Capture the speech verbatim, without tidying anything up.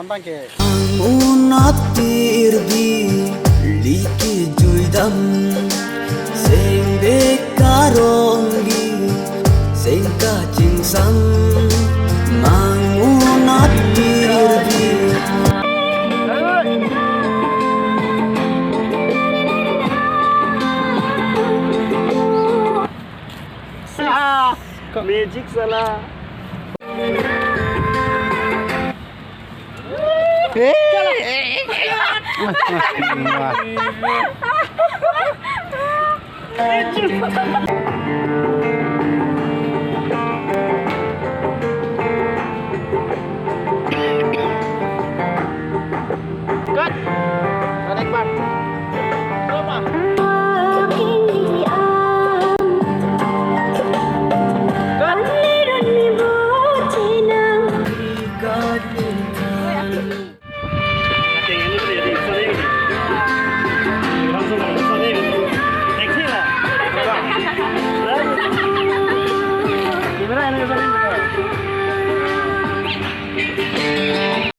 Bangke. Ang unat tirbi liki juidam, seng bekarong di, seng kachingsam, mang unat tirbi. Magic sala. Cut. Tarik, Bang. Cut.